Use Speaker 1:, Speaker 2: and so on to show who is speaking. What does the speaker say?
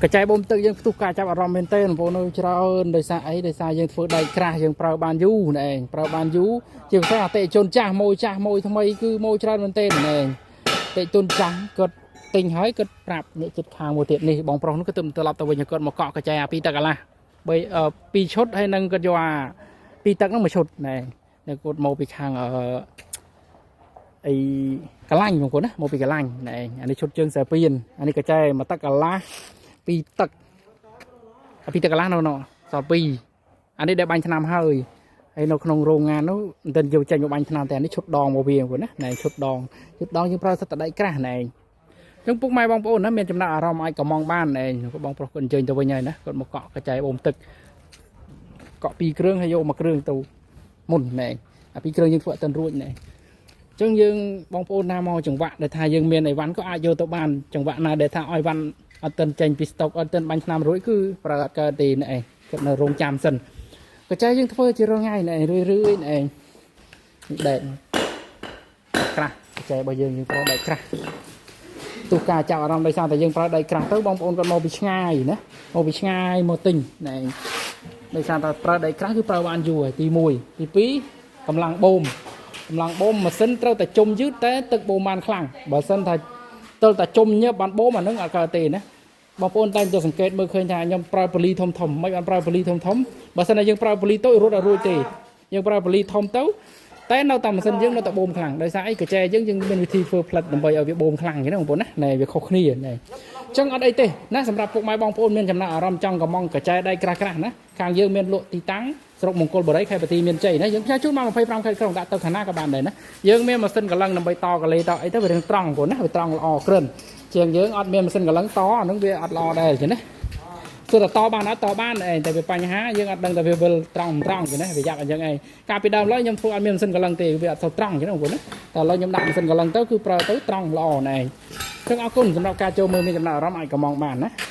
Speaker 1: កញ្ចែបូមទឹកយើងផ្ទុះការចាប់អារម្មណ៍មែនទេបងប្អូននៅច្រើនដោយសារអីដោយសារយើងធ្វើដែកក្រាស់យើងប្រើបានយូរណែឯងប្រើបានយូរជាពិសេសអតិថិជនចាស់ម៉ូយចាស់ម៉ូយថ្មីគឺម៉ូយច្រើនមែនទេណែឯងអតិថិជនចាស់គាត់ទិញហើយគាត់ប្រាប់អ្នកចិត្តខាងមួយទៀតនេះបងប្រុសនោះគាត់ទៅត្រឡប់ទៅវិញគាត់មកកក់កញ្ចែអាពីរទឹកកន្លះបីពីរឈុតហើយនឹងគាត់យកអាពីរទឹកហ្នឹងមួយឈុតណែឯងគាត់មកពីខាងអឺអីកលាញ់បងប្អូនណាមកពីកលាញ់ណែឯងអានេះឈុតជើងសាពៀនអានេះកញ្ចែមួយទឹកកន្លះពីរទឹក អាពីរទឹកកន្លះនៅនោះសល់ពីរអានេះដែលបាញ់ថ្នាំហើយហើយនៅក្នុងរោងងាននោះមិនទាន់យកចេញមកបាញ់ថ្នាំតែអានេះឈុតដងមកវាបងប្អូនណាណែឈុតដងឈុតដងយើងប្រើសិតតែដែកក្រាស់ណែឯងអញ្ចឹងពុកម៉ែបងប្អូនណាមានចំណាប់អារម្មណ៍អាចកំងបានណែឯងបងប្រុសគាត់អញ្ជើញទៅវិញហើយណាគាត់មកកក់កញ្ចែបូមទឹកកក់ពីរគ្រឿងហើយយកមកគ្រឿងទៅមុនណែឯងអាពីរគ្រឿងយើងធ្វើអត់ទាន់រួចណែឯងអញ្ចឹងយើងបងប្អូនណាមកចង្វាក់ដែលថាយើងមានអីវ៉ាន់ក៏អាចយកទៅបានចង្វាក់ណាដែលថាឲ្យវ៉ាន់ អត់ទាន់ចេញពីស្តុកអត់ទាន់បាញ់ឆ្នាំរួចគឺប្រើអត់កើតទេណែឯងគាត់នៅរោងចាំសិនកញ្ចែយើងធ្វើជារាល់ថ្ងៃណែឯងរឿយរឿយណែឯងដែកក្រាស់កញ្ចែរបស់យើងយើងប្រើដែកក្រាស់ទោះការចាប់អារម្មណ៍ដោយសារតែយើងប្រើដែកក្រាស់ទៅបងប្អូនគាត់មកពីឆ្ងាយណាមកពីឆ្ងាយមកទិញណែឯងដោយសារតែប្រើដែកក្រាស់គឺប្រើបានយូរហើយទី1ទី2កម្លាំងបូមកម្លាំងបូមម៉ាស៊ីនត្រូវតែជុំយឺតតែទឹកបូមបានខ្លាំងបើសិនថាទល់តែជុំញើបបានបូមអានឹងអត់កើតទេណា បងប្អូនតែងតែសង្កេតមើលឃើញថាខ្ញុំប្រើពលីធំធំមិនបានប្រើពលីធំធំបើសិនតែយើងប្រើពលីតូចរត់អត់រួចទេយើងប្រើពលីធំទៅតែនៅតែម៉ាស៊ីនយើងនៅតែបូមខ្លាំងដោយសារអីកញ្ចែយើងយើងមានវិធីធ្វើផ្លិតដើម្បីឲ្យវាបូមខ្លាំងអញ្ចឹងណាបងប្អូនណាណែវាខុសគ្នាណែអញ្ចឹងអត់អីទេណាសម្រាប់ពុកម៉ែបងប្អូនមានចំណាប់អារម្មណ៍ចង់កំងកញ្ចែដៃក្រាស់ក្រាស់ណាខាងយើងមានលក់ទីតាំងស្រុកមង្គលបុរីខេត្តបន្ទាយមានជ័យណាយើងផ្ញើជូនមក25ខេត្តក្រុងដាក់ទៅខាងណាក៏បានដែរណាយើងមានម៉ាស៊ីនកលឹងដើម្បីតកលេតអីទៅវារឿងត្រង់បងប្អូនណាវាត្រង់ល្អក្រិនជាងយើងអត់មានម៉ាស៊ីនកលឹងតអានឹងវាអត់ល្អដែរអញ្ចឹងណាទោះតែតបានអត់តបានឯងតែវាបញ្ហាយើងអត់ដឹងតែវាវិលត្រង់មិនត្រង់ចឹងណាវាយ៉ាប់អញ្ចឹងឯងកាលពីដើមឡើយខ្ញុំធ្វើអត់មានម៉ាស៊ីនកលឹងទេវាអត់សូវត្រង់ចឹងណាបងប្អូនណាតែឥឡូវខ្ញុំដាក់ម៉ាស៊ីនកលឹងទៅគឺប្រើទៅត្រង់ល្អណែឯងចឹងអរគុណសម្រាប់ការចូលមើលមានចំណាប់អារម្មណ៍អាចកំងបានណា។